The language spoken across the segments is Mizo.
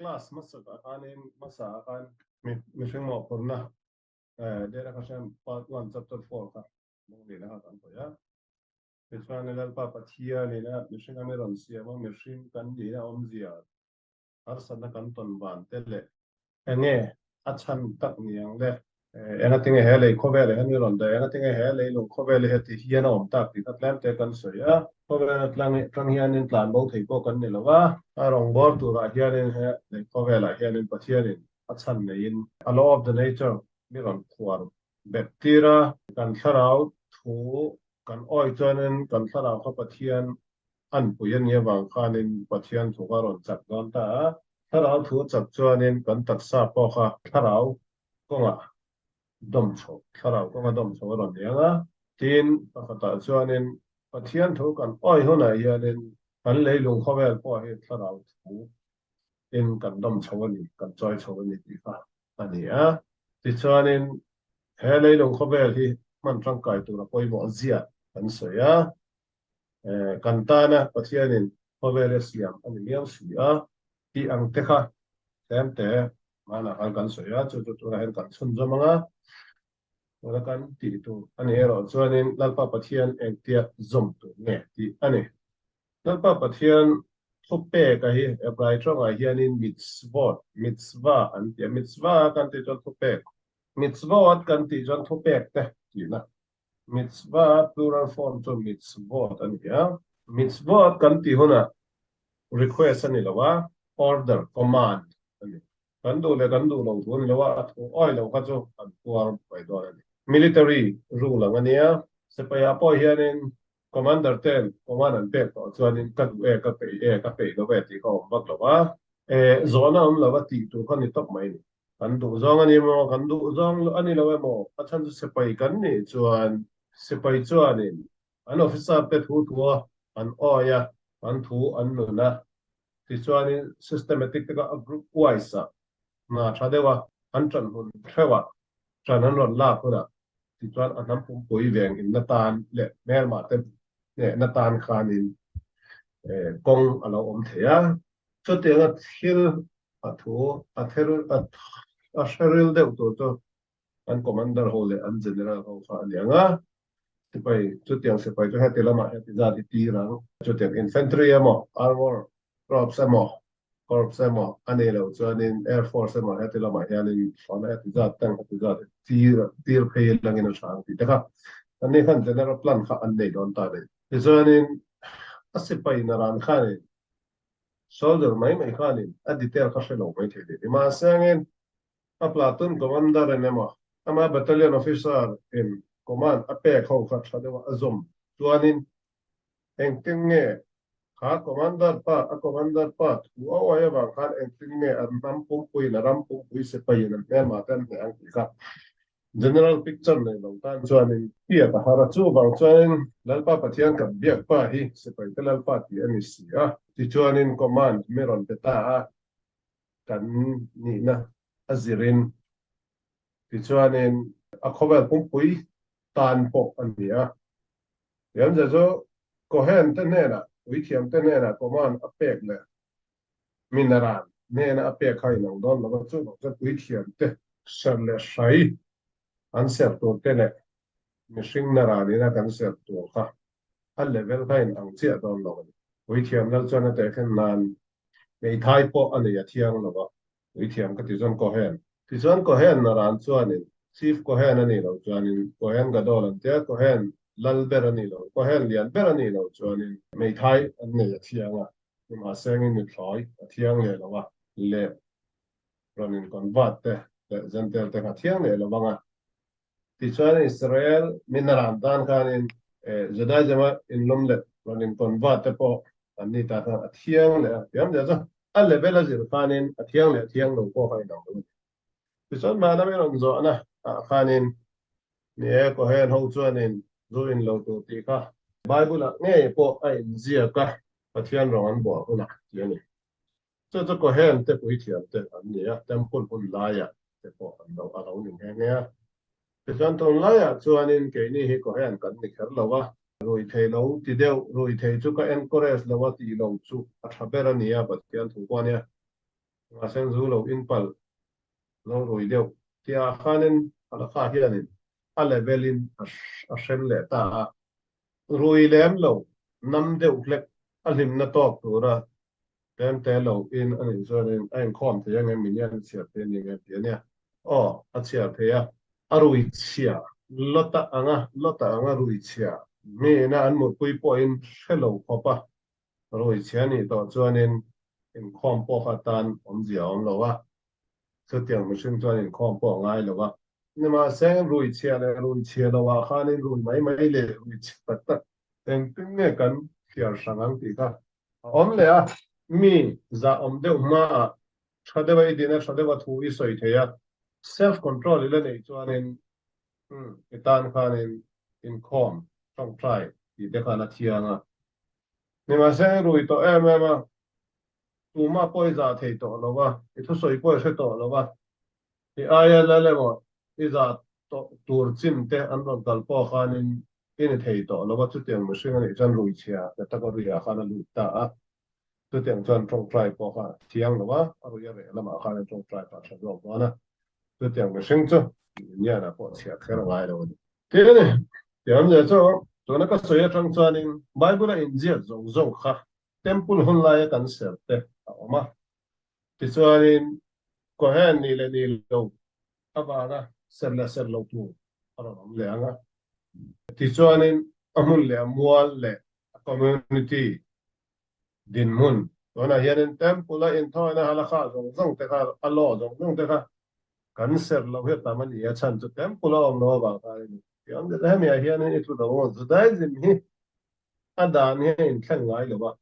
Class hmasakah khanin hmasaah khan mihring mawhphurhna Dera Hashem Part 1 Chapter 4 kha Munglina kha kan hawi a. Tichuan Lalpa Pathianin a mihring a mi rawn siam a, mihring kan nihna awmzia harsatna kan tawn van te leh enge a chhan tak ni ang le? Engatinge he lei khawvel hian mi rawn dah? Engatinge he leilung khawvel hi heti hian a awm tak tih kha tlem te kan sawi a. Khawvel atang atang hianin tlan bo thei pawh kan ni lo va, a rawngbawr turah hianin he lei khawvelah hianin Pathianin a chhan neiin a law of the nature mi rawn phuar bet tir a. Kan thlarau thu kan awi chuanin kan thlarau kha Pathian anpui a nih avang khanin Pathian thu kha a rawn chak dawn ta a. Thlarau thu a chak chuanin kan taksa pawh kha thlarau kawngah dawm chho, thlarau kawnga dawm chho a rawn ni ang a. Tin, pakhatah chuanin Pathian thu kan awi hunah hianin kan leilung khawvel pawh hi thlarau thu in kan dawm chho a ni, kan chawi chho a ni tih kha a ni a. Tichuanin he leilung khawvel hi hman tangkai tura pawimawh zia kan sawi a. Kan tana Pathianin khawvel a siam a ni miau si a tih ang te kha tlemte hmanah khan kan sawi a, chu chu tunah hian kan chhunzawm ang a. Tuna kan tih tur a ni erawh chuanin Lalpa Pathian engtia zawm tur nge tih a ni. Lalpa Pathian thupeka hi Hebrai tawngah hianin mitzvot, mitzvah an ti a, mitzvah kan tih chuan thupek, mitzvot kan tih chuan thupek te tihna. Mitzvah plural form chu mitzvot a ni a. Mitzvot kan tih hunah request a ni lo a, order, command a ni. Kan duh leh kan duh lo thu a ni lo a, a thu awi lo kha chu kan tuar mai dawn a ni. Military rule ang a nia. Sipai-ah pawh hianin commander ten command an pek tawh chuanin ka duh e, ka peih e, ka peih lo e tih kha a awm vak lo a. Zawhna awm lo a tih tur kha ni tawp mai a ni. Kan duh zawng a ni maw? Kan duh zawng a ni lo emaw? A chhan chu sipai kan nih chuan sipai chuanin an officer te thu thua an awi a, an thu an nun a, tichuanin systematic taka a group wise ah hna tha deuh a an ṭan hun hreuh ah ṭan an rawn lak hunah tichuan a hnam pumpui veng inna tan leh hmelmah te hnehna tan khanin kawng a lo awm thei a. Chutianga thil A thu a ther a hre ril deuh tur chu an commander ho leh an general ho kha a ni ang a, sipai chutiang sipai chu heti lamah heti zat i tir ang, chutiang infantry emaw armour corps emaw corps emaw a nei loh chuanin air force emaw heti lamah hianin hrawn heti zat tank heti zat i tir tir phei langin a tha ang tih te kha anni khan general plan kha an nei dawn ta a ni. Tichuanin a sipai naran khanin Soldier mai mai khanin a detail kha hre lo mai thei leh ni. Mahse angin a platoon commander in emaw ama battalion officer in command a pek ho kha tha deuha a zawm chuanin engtin nge kha commander pa a commander pa thu a awi avang khan engtin nge an hnam pumpuiin a ram pumpui sipaiin an hmelma te an hneh ang tih kha General picture nei lo tan chuanin hriat a har a, chuvang chuanin Lalpa Pathian kan biak pa hi sipaite Lalpa tih a ni si a, tichuanin command mi rawn pe ta a, kan nihna a zirin tichuanin a khawvel pumpui tan pawh a ni a. Tiamzia chu Cohen te hnenah, puithiam te hnenah command a pek leh Minaran hnena a pek kha inang dawn lo va, chuvang chuan puithiam te serh leh hrai an serh tur te leh mihring naran ina kan serh tur kha a level kha inang chiah dawn lo a ni. Puithiam lal chuan a tehkhen nan hmeithai pawh a nei a thiang lo va, puithiam ka ti chuan Kohen. Tichuan Kohen naran chuanin Chief Kohen a nih loh chuanin Kohen Gadol an tia, Kohen lal ber a nih loh, Kohen lian ber a nih loh chuanin hmeithai an nei a thiang a. Nimahsengin mithlawi a thiang leh lo a, leh rawn in convert te leh Gentile te kha thiang leh lo vang a. Tichuan Israel min a ran tan khanin Judaism a inlawm leh rawn in convert te pawh an ni ta khan a thiang leh a, tiam zia chu a level a zir khanin a thiang leh thiang lo pawh kha inang lo a ni. Tichuan hmanah min rawn zawhna ah khanin Ni e, Cohen ho chuanin zu in lo tur tih kha Bible-ah ngei pawh a inziak a, Pathian rawng an buah hunah tih a ni. Chu chu Cohen te puithiam te an ni a, Temple hun laiah te pawh an lo a lo ni nghe nghe a. Tichuan tunlaiah chuanin keini hi Cohen kan ni kher lo a, rui thei lo ti deuh, rui thei chu ka encourage lo a tih lo chu a tha ber a ni a, Pathian thu pawh a nia. Mahse zu lo in palh lo rui deuh tia khanin halakha hianin a level in a hrem leh ta a. Rui lem lo nam deuh hlek a hlimna tawk tura tlemte lo in a nih chuanin a inkhawm thei ang em min hian a chhiar thei a ni ang em tih a nia. Aw, a chhiar thei a. A rui chhia Lota anga Lota anga rui chhia mi ina an mutpui pawhin hre lo khawp a. Rui chhia nih tawh chuanin inkhawm pawh kha tan awmzia a awm lo a, chutiang mihring chuan inkhawm pawh a ngai lo a. Nimahse, rui chhia leh rui chhia loah khanin rui mai mai leh rui chhe tak tak engtin nge kan thliar hrang ang tih kha a awm leh a. Mi zah awm deuh hmaah tha deuha i din a, tha deuha thu i sawi thei a, self control i la neih chuanin i tan khanin inkhawm tawngtai tih te khan a thiang a. Nimahse, rui tawh em em a, tumah pawh i zah thei tawh lo a, i thusawi pawh i hre tawh lo a, i aia lal emaw i zah tawh tur chin te an rawn kal pawh khanin i ni thei tawh lo a, chutiang mihring a nih chuan rui chhia category ah khan a lut ta a, chutiang chuan tawngtai pawh kha a thiang lo a, a rui a reh lamah khan tawngtai pah tha zawk dawn a, chutiang mihring chu Indian-ah pawh chhiah kher a ngai lo a ni. Tin, tiang leh chu tuna ka sawi atang chuanin Bible-a inziak zawng zawng kha Temple hun laia kan ser te a awm a. Tichuanin Kohen nih leh nih lo avanga ser leh ser lo tur a rawn awm leh ang a. Tichuanin a hmun leh a mual leh a community dinhmun tunah hianin Temple-a inthawina halakha zawng zawng te kha, a law zawng zawng te kha Kan serh loh hi a tam a ni a, chhan chu temple a awm loh avang khan a ni. Tiang deuh hemi ah hianin i tlu lo ang, Judaism hi a dan hi a inthleng ngai lo a,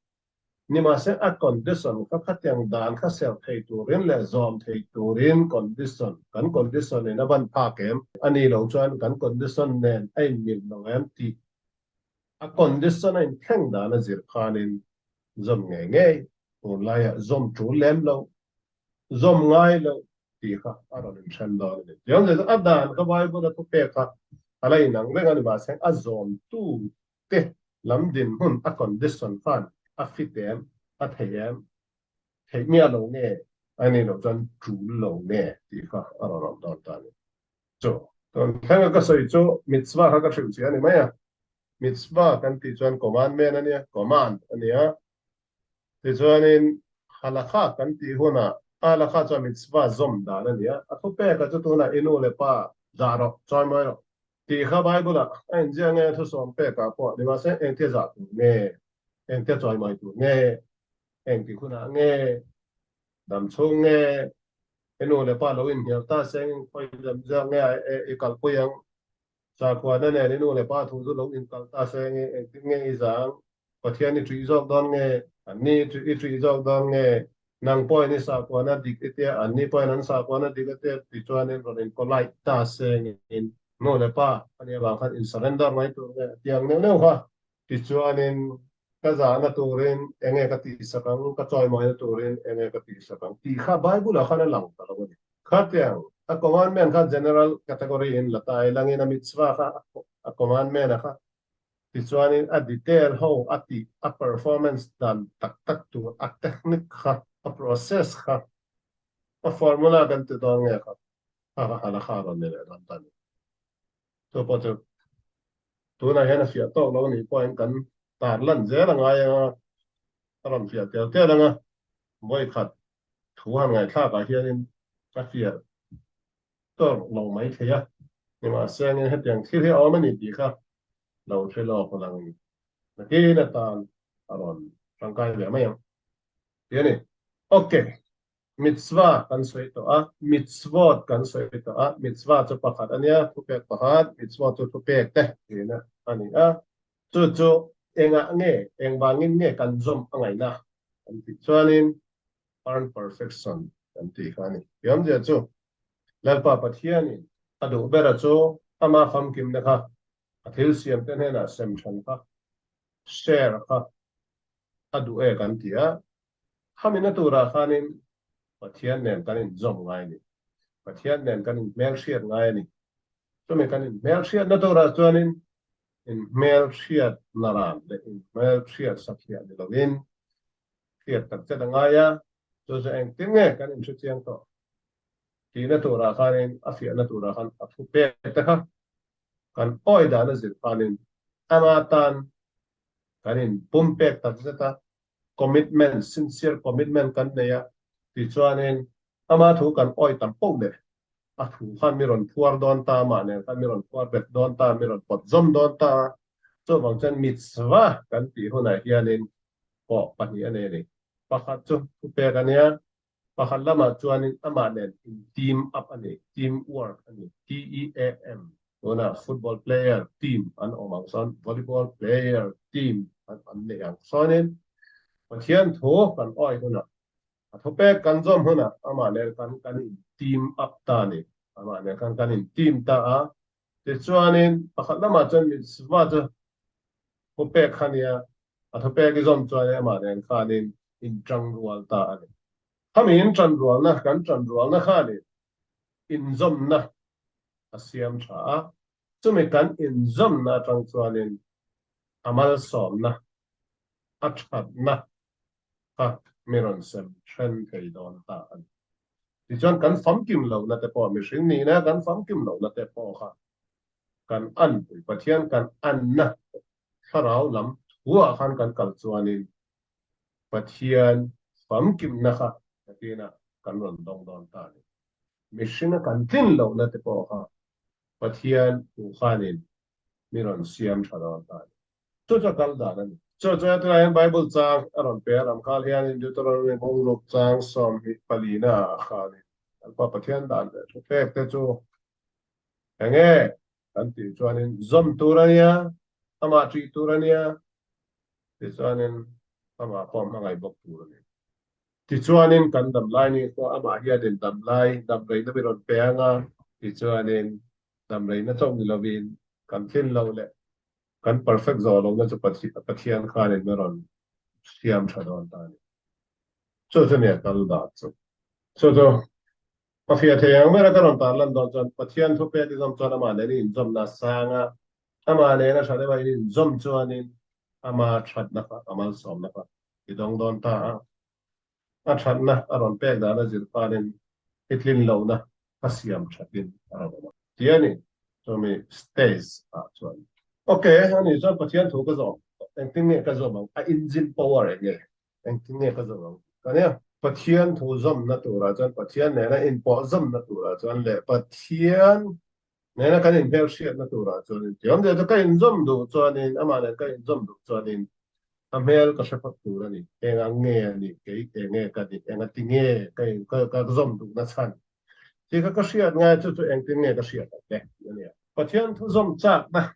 nimahse a condition kha khatiang dan kha serh thei turin leh zawm thei turin condition, kan condition in a ban phak em? A ni lo chuan kan condition nen a inmil lo em tih a condition a inthleng dan a zir khanin zawm ngei ngei tunlaiah zawm tul lem lo zawm ngai lo tih kha a rawn inhren dawn a ni. Tiang zet a dan kha Bible a thupek kha a la inang reng a ni mahse a zawmtu te lam dinhmun a condition khan a fit em, a thei em, theih miah lo nge a nih loh chuan tul lo nge tih kha a rawn awm dawn ta a ni. Chu tun thlenga ka sawi chu mitzvah kha ka hrilh chiah a ni mai a, mitzvah kan tih chuan commandment a nia, command a nia. Tichuanin, halakha kan tih hunah halakha chuan mitzvah zawm dan a ni a, a thupeka chu tunah i nu leh pa zah rawh, chawi mawi rawh tih kha Bible-ah a inziak nge thusawm pekah pawh ni mahse engtia zah tur nge, engtia chawi mawi tur nge, engtik hunah nge, dam chhung nge, i nu leh pa lo inhnial ta seng khawi dam ziak nge i kalpui ang, Sakhuana nen i nu leh pa thu chu lo inkalh ta se nge, engtin nge i zang? Pathian i ṭih zawk dawn nge? Anni i ṭih zawk dawn nge? Nang pawhin i sakhuana dik i tia, anni pawhin an sakhuana dik a tia ti chuanin rawn inpolite ta se ngin nu leh pa a nih avang khan in surrender mai tur nge? A tiang neuh neuh kha. Tichuanin ka zahna turin enge ka tihsak ang, ka chawimawina turin enge ka tihsak ang tih kha Bible-ah khan a lang ta lo a ni. Khatiang a commandment kha general category in la ta i langin a mitzvah kha a commandment a kha tichuanin a detail ho a tih a performance dan tak tak tur a technique kha a process kha a formula kan ti dawn nge kha kha kha halakha rawn ni leh dawn ta ni. Chu pawh chu tunah hian a fiah tawk lo a nih pawhin kan tar lan zel a ngai anga a rawn fiah tel tel anga vawikhat thu han ngaihthlakah hianin a fiah tawk lo mai thei a, nimahse angin hetiang thil hi a awm a ni tih kha lo hre lawk lang nakin atan a rawn tangkai ve mai ang tih a ni. Ok, mitzvah kan sawi tawh a, mitzvot kan sawi tawh a, mitzvah chu pakhat a nia, thupek pakhat, mitzvot chu thupek te tihna a ni a, chu chu engah nge, engvangin nge kan zawm a ngaihna kan tih chuanin earn perfection kan tih kha a ni. Thiamzia chu Lalpa Pathianin a duh bera chu ama famkimna kha a thil siamte hnenah sem than kha, share kha a duh e kan ti a, khamina turah khanin Pathian nen kan inzawm ngai a ni. Pathian nen kan inhmelhriat ngai a ni. Chumi kan inhmelhriatna turah chuanin inhmelhriat naran leh inhmelhriat satliah ni lovin hriat tak chet a ngai a. Chu chu engtin nge kan inhre chiang tawh tihna turah khanin a fiahna turah khan a thu pek te kha kan awi dan a zir khanin ama tan kan in pumpek tak zet a, commitment, sincere commitment kan nei a, tichuanin ama thu kan awi tam poh leh a thu khan mi rawn phuar dawn ta, amah nen khan mi rawn phuar bet dawn ta, mi rawn pawt zawm dawn ta a, chuvang chuan mitzvah kan tih hunah hianin pawh pahnih a nei a ni. Pakhat chu thupek a nia, pakhat lamah chuanin amah nen in team up a ni, team work a ni, T-E-A-M, tunah football player team an awm ang sawn volleyball player team an neih ang sawnin Pathian thu kan awi hunah a thupek kan zawm hunah amah nen kan kan in team up ta a ni, amah nen khan kan in team ta a, tichuanin pakhat lamah chuan mitzvah chu thupek kha nia, a thupek i zawm chuan amah nen khanin in tangrual ta a ni. Khami in tanrualna kan tanrualna khanin inzawmna a siam tha a, chumi kan inzawmna atang chuanin a malsawmna, a thatna kha mi rawn sem then thei dawn ta a ni. Tichuan kan famkim lohna te pawh mihring nihna kan famkim lohna te pawh kha kan anpui Pathian kan anna thlarau lam thuah khan kan kal chuanin Pathian famkimna kha nakinah kan rawn dawng dawn ta a ni. Mihringa kan tlin lohna te pawh kha Pathian thu khanin mi rawn siam tha dawn ta a ni. Chu chu a kal dan a ni. Chu chu hetilai hian Bible chang a rawn pe a, Ramkhal hianin Deuteronomy bungruk chang 24 ah khanin Lalpa Pathian dan leh thu pek te chu eng nge kan tih chuanin zawm tur a nia, amah ṭih tur a nia, tichuanin amah pawh hmangaih bawk tur a ni. Tichuanin kan dam lai ni khaw amah hianin dam lai dam reina mi rawn pe ang a, tichuanin dam reina chauh ni lovin kan tlin lo leh kan perfect zawh lohna chu Pathian khanin mi rawn siam tha dawn ta a ni. Chu chu nia kal dan chu. Chu chu ka fiah thei ang ber a ka rawn tar lan dawn chuan Pathian thupek i zawm chuan amah nen i inzawmna a sang a, amah nena tha deuha in inzawm chuanin ama thatna kha, a malsawmna kha i dawng dawn ta a. A thatna a rawn pek dan a zir panin i tlin lohna a siam thatin a rawn awm a. Ti a ni, chumi stage ah chuan. Ok, ani chuan Pathian thu ka zawm, engtin nge ka zawm ang? A engine power eng nge? Engtin nge ka zawm ang? Ka nia. Pathian thu zawmna turah chuan Pathian nena inpawh zawmna turah chuan leh Pathian nena kan inhmelhriatna turah chuanin ti awm deuh chu ka inzawm duh chuanin amah nen ka inzawm duh chuanin a hmel ka hre phawt tur a ni. Eng ang nge a nih kei eng nge ka nih eng a ti nge ka in ka ka zawm duhna chhan tih kha ka hriat ngai chu chu engtin nge ka hriat ang le tih a nia. Pathian thu zawm chakna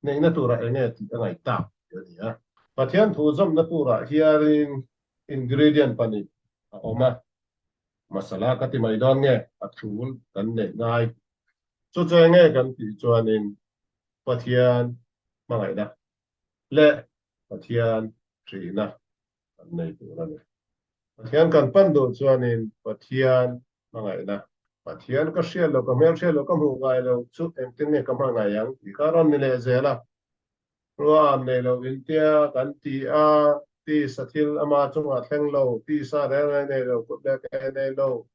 neihna turah eng nge tih a ngaih tak tih a ni a. Pathian thu zawmna turah hianin ingredient pahnih a awm a, masala ka ti mai dawn nge a thul kan neih ngai. Chu chu eng nge kan tih chuanin Pathian hmangaihna leh Pathian hrihna kan nei tur a ni. Pathian kan pan duh chuanin Pathian hmangaihna, Pathian ka hriat loh, ka hmel hriat loh, ka hmuh ngai loh chu engtin nge ka hmangaih ang tih kha a rawn ni leh zel a. Ruam nei lo intia kan ti a, tisa thil ama chungah thleng lo, tisa reng reng nei lo, kut leh ke nei lo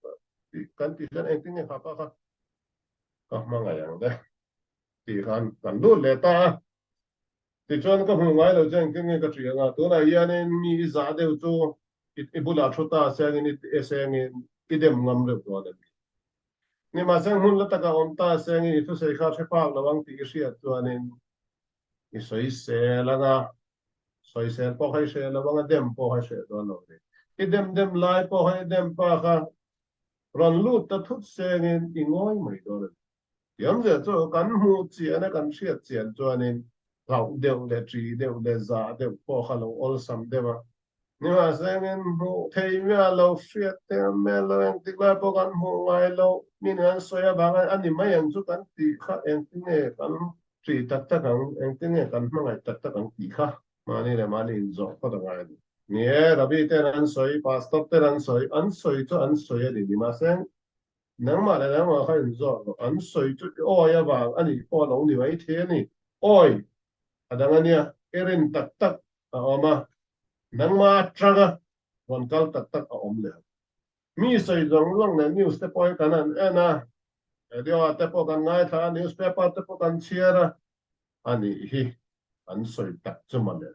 tih kan tih chuan engtin nge kha pa kha ka hmangaih ang le tih khan kan lut leh ta a. Tichuan ka hmuh ngai lo chu engtin nge ka ṭih ang a, tunah hianin mi i zah deuh chu i bulah thu ta sengin i sengin i dem ngam reuh dawn a ni. Nimahse hmun la taka awm ta sengin i thusawi kha hre phak lo ang tih i hriat chuanin i sawisel ang a, sawisel pawh kha i hreh lo ang a, dem pawh kha i hreh dawn lo a ni. I dem dem lai pawh kha i dem pa kha rawn lut ta thut sengin i ngawi mai dawn a ni. Thiamzia chu kan hmuh chian a kan hriat chian chuanin hlauh deuh leh ṭi deuh leh zah deuh pawh kha lo awlsam deuh a. Nimahsengin hmuh thei miah lo, hriat thei miah lo, engtik lai pawh kan hmuh ngai lo, mi nen an sawi avangin a ni mai ang chu kan tih kha engtin nge kan ṭih tak tak ang, engtin nge kan hmangaih tak tak ang tih kha mahni leh mahni inzawh phawt a ngai a ni. Ni e, Rabbi ten an sawi, Pastor ten an sawi, an sawi chu an sawi a ni, nimahseng Nangmah leh nangmah kha inzawh rawh. An sawi chu i awi avang a nih pawh a lo ni mai thei a ni. Awi a dang a nia, i rin tak tak a awm a, nangmah atanga Rawn kal tak tak a awm leh. Mi sawi zawng zawng leh news te pawh hi kan han en a, radio ah te pawh kan ngaithla a, newspaper te pawh kan chhiar a, a nih hi an sawi tak chu mawle.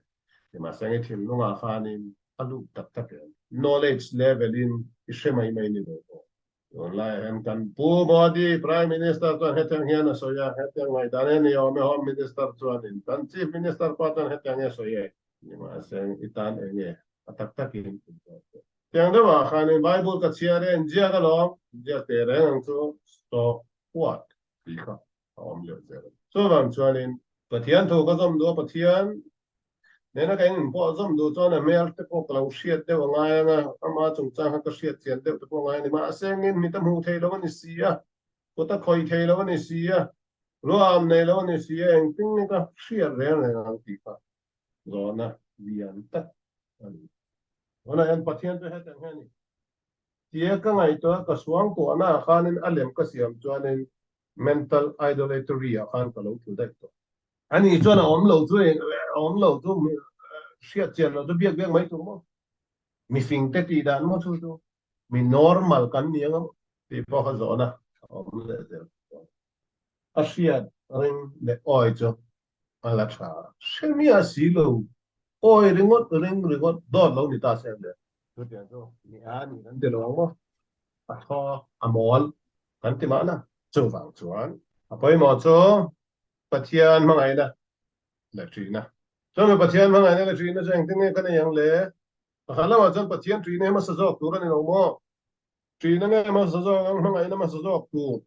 Nimahse nge thinlungah khanin a lut tak tak em? Knowledge level in i hre mai mai ni lo pawh. Tunlaiah hian kan Pu Modi, Prime Minister chuan hetiang hian a sawi a, hetiang ngaihdan hi a ni awm e, Home Minister chuanin kan Chief Minister pawh chuan hetiang hi a sawi e. Nimahse i tan eng nge a tak takin in zawh teh. Tiang deuhah khanin Bible ka chhiar e, inziak alawm, inziak teh reng ang chu, so what tih kha a awm leh zel a ni. Chuvang chuanin Pathian thu ka zawm duh a, Pathian nena ka engin pawh zawm duh chuan a hmel te pawh ka lo hriat deuh a ngai ang a, ama chungchang kha ka hriat chian deuh te pawh a ngai a ni. Mahse engin mit a hmuh theih lo a ni si a, kut a khawih theih lo a ni si a, ruaham nei lo a ni si a, engtin nge ka hriat reng reng ang tih kha zawhna lian tak a ni. Tunah hian Pathian chu hetiang hian a ni. Tia ka ngaihtuah ka suangtuahna ah khanin a lem ka siam chuanin mental idolatry ah khan ka lo tlu daih tawh. Ani chuan a awm lo chu a awm lo chu hriat chian lo chu biak biak mai tur maw? Mifing te tih dan maw chu chu mi normal kan ni anga maw tih pawh kha zawhna a awm leh zel tawh. A hriat ring leh awi chu a la tha. Hre miah si lo, awi ringawt ring ringawt dawt lo ni ta se le. Chutiang chu ni a ni kan ti lo ang maw? A thaw a mawl kan ti mahna. Chuvang chuan a pawimawh chu Pathian hmangaihna leh ṭihna. Chuan mi Pathian hmangaihna leh ṭihna chu engtin nge ka nei ang le? Pakhat lamah chuan Pathian ṭihna hi hmasa zawk tur a ni lo maw? Ṭihna nge hmasa zawk ang hmangaihna hmasa zawk tur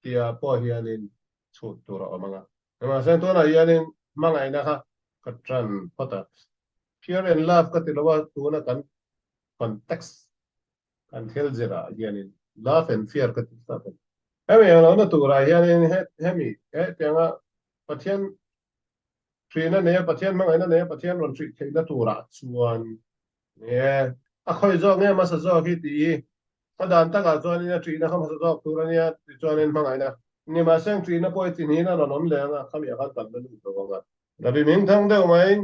tia pawh hianin chhut tur a awm ang a. Mahse tunah hianin hmangaihna kha ka ṭan phawt a. Fear and love ka ti lo a, tuna kan context kan thil zirah hianin love and fear ka ti tlat a ni. Hemi ang lohna turah hianin hemi hetianga Pathian hrihna neia Pathian hmangaihna neia Pathian rawn hrih theihna turah chuan nge a khawi zawk nge hmasa zawk hi tih hi a dan takah chuanin a ṭihna kha hmasa zawk tur a nia tichuanin hmangaihna ni mahse ang ṭihna pawh hi chi hnihin a rawn awm leh ang a, khami ah khan kan la lut lo ang a. Rabi Mingthang deuh mai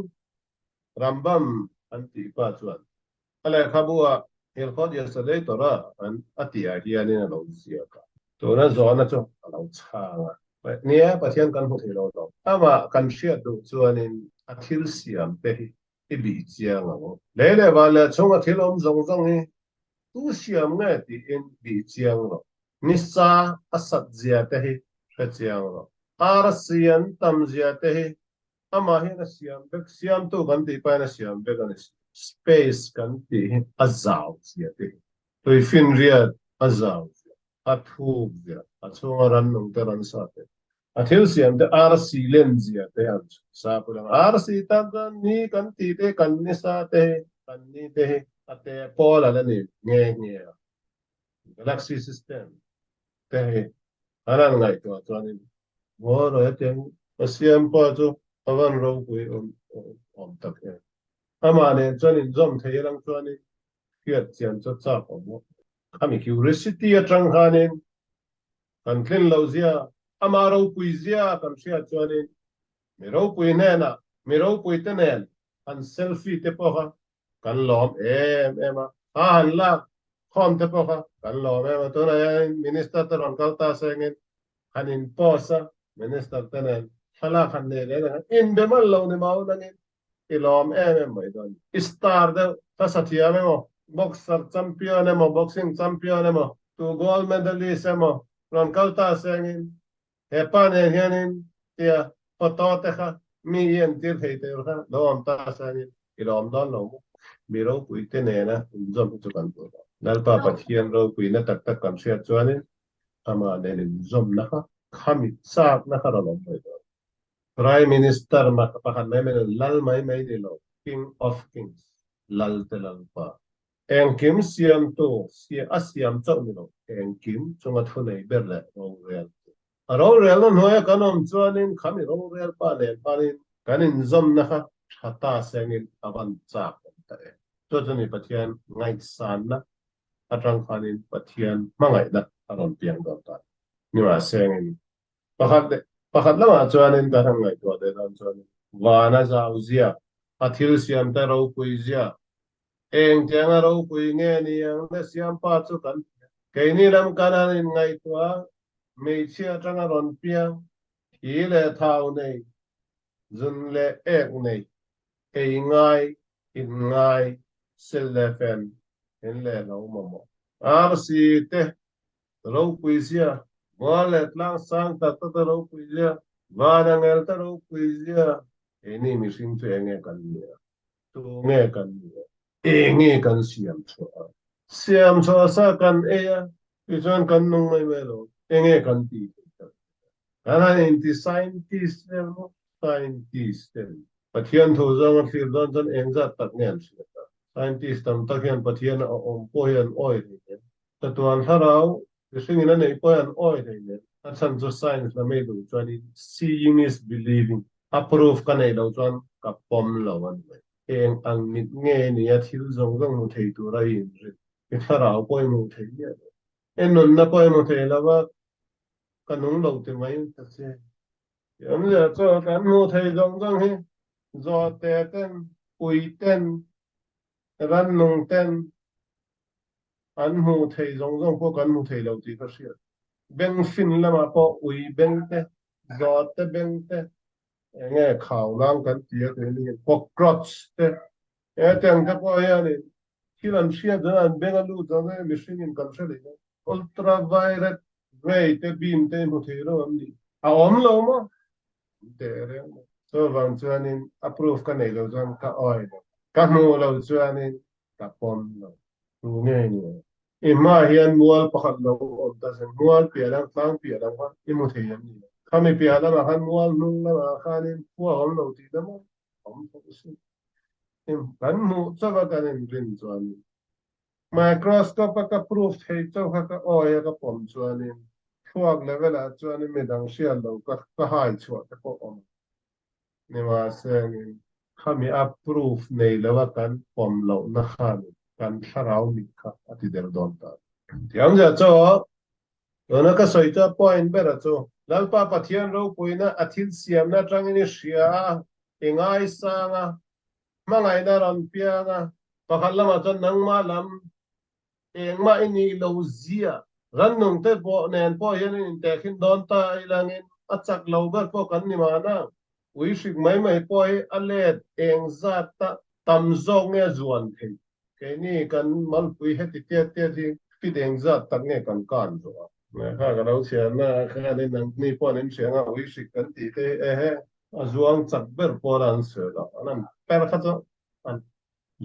Rambam an tih pa chuan A lehkhabu ah Hilkhawt Yesterday Torah an a tih ah hianin a lo ziak a. Tuna zawhna chu a lo chhang a. Nia, Pathian kan hmu thei lo lo. Amah kan hriat duh chuanin a thil siam te hi i bih chiang ang. Lei leh van leh chhunga thil awm zawng zawng hi tu siam nge tiin bih chiang rawh. Nisa a sat zia te hi hre chiang rawh. Arsi an tam zia te hi Amah hian a siam vek, siamtu kan tih pahin a siam vek a ni. Space kan tih hi a zau zia te hi, tuifinriat a zau zia, a thuk zia, a chhunga rannung te ransa te, a thil siam te arsi len zia te an chhui sa pui ang. Arsi tan chuan ni kan tih te, kan nisa te hi, kan ni te hi a te pawl a la ni nghe nghe a. Galaxy system te hi an han ngaihtuah chuanin maw rawh hetiang ka siam pawh chu a van ropui awm tak em. Amah nen chuan inzawm thei alang chuanin hriat chian chu chak awm maw. Khami curiosity atang khanin kan tlin loh zia, amah ropui zia kan hriat chuanin mi ropui hnenah mi ropui te nen han selfie te pawh kha Kan lawm em em a, a han lak khawm te pawh kha kan lawm em a, tunah hian Minister te rawn kal ta sengin han in post a, Minister te nen thlalak han nei leh ang inbe mal lo ni mau nangin i lawm em em mai dawn. I star deuh hmasa thiam emaw, boxer champion emaw, boxing champion emaw, tu gold medalist emaw rawn kal ta sengin He pa nen hianin tia photo te kha mi i entir thei tur kha lo awm ta sanin i lawm dawn lo maw? Mi ropui te nena inzawm hi chu kan duh lo. Lalpa Pathian ropuina tak tak kan hriat chuanin amah nen inzawmna kha khami chakna kha rawn awm mai dawn. Prime Minister pakhat mai mai lo, lal mai mai ni lo, King of Kings, Lal te Lalpa. Engkim siamtu a siam chauh ni lo, engkim chunga thunei ber leh roreltu. A rorelna hnuaia kan awm chuanin khami rorel pa nen panin kan inzawmna kha tha ta sengin a van chak awm ta e. Chu chu ni Pathian ngaihsanna atang khanin Pathian hmangaihna a rawn piang dawn ta ni mah sengin pakhat leh pakhat lamah chuanin kan han ngaihtuah leh dawn chuanin vana zau zia, a thil siamte ropui zia. Engtianga ropui nge ni ang le Siampa chu kan hria. Keini lam kan han inngaihtuah a, hmeichhia atanga rawn piang, thi leh thau nei, zun leh ek nei, ei ngai, in ngai, sil leh fen, in leh lo mamawh. Arsi te ropui zia, mual leh tlang sang tak tak te ropui zia, van angel te ropui zia, keini mihring chu enge kan nia? Tu nge kan nia? Enge kan siam chhuah a? Siam chhuah sa kan ei a, tichuan kan nung mai mai lo, enge kan tih theih tak? Kan han inti scientist vel maw? Scientist ten Pathian thu zawnga thlir dawn chuan eng zat tak nge an hriat a? Scientist tam tak hian Pathian a awm pawh hi an awi hleinem. Chatuan thlarau mihringin a neih pawh hi an awi hleinem. A chhan chu science lam ei duh chuanin seeing is believing, a proof ka neih loh chuan ka pawm lo a ni mai. Eng ang mit nge nia thil zawng zawng hmu thei tura i inrin? I thlarau pawh i hmuh thei miah lo. I nunna pawh i hmu thei lo a, ka nung lo ti mai ta che. Tiang zia chu kan hmuh thei zawng zawng hi zawhte ten, pui ten, rannung ten an hmuh thei zawng zawng pawh kan hmu thei lo tih ka hriat. Beng fin lamah pawh ui beng te, zawhte beng te, eng nge khaulang kan ti a keini cockroach te, hetiang te pawh hianin thil an hriat chuan an beng a lut zawng zawng mihringin kan hre leh a. Ultraviolet ray te beam te hmu thei lo an ni. A awm lo maw? Awm teh reng maw? Chuvang chuanin a proof ka neih loh chuan ka awi lo. Ka hmuh loh chuanin ka pawm lo. Tu nge ni? I hmaah hian mual pakhat lo awm ta se, mual piah dang, tlang piah dang kha i hmu thei em ni? Khami piah lamah khan mual hnung lamah khanin khua awm lo tih na maw? Awm tho si. Kan hmuh chauh a kan inrin chuanin microscope a ka proof thei chauh kha ka awi a ka pawm chuanin thluak level ah chuanin midang hriat lo ka ka hai chhuah te pawh awm ni mahsengin khami a proof nei lo a kan pawm lohna khanin kan thlarau mit kha a ti der dawn ta. Thiam zia chu tuna ka sawi chu a point ber a chu Lalpa Pathian ropuina a thil siamna atangin i hria a i ngaisang a hmangaihna rawn piang a pakhat lamah chuan nangmah lam engmah i nih lo zia rannung te pawh nen pawh hian in intehkhin dawn ta a ilangin a chak lo ber pawh kan ni mahna ui hrik mai mai pawh hi a let eng zat ta tam zawk nge zuan theih keini kan malpui heti tiat tiat hi fit eng zat tak nge kan kan zawh a. Kha ka lo chhiarna khanin nangni pawh an inhriang a ui hrik kan tih te hi ehe a zuang chak ber pawl a an sawi lo an an per kha chu an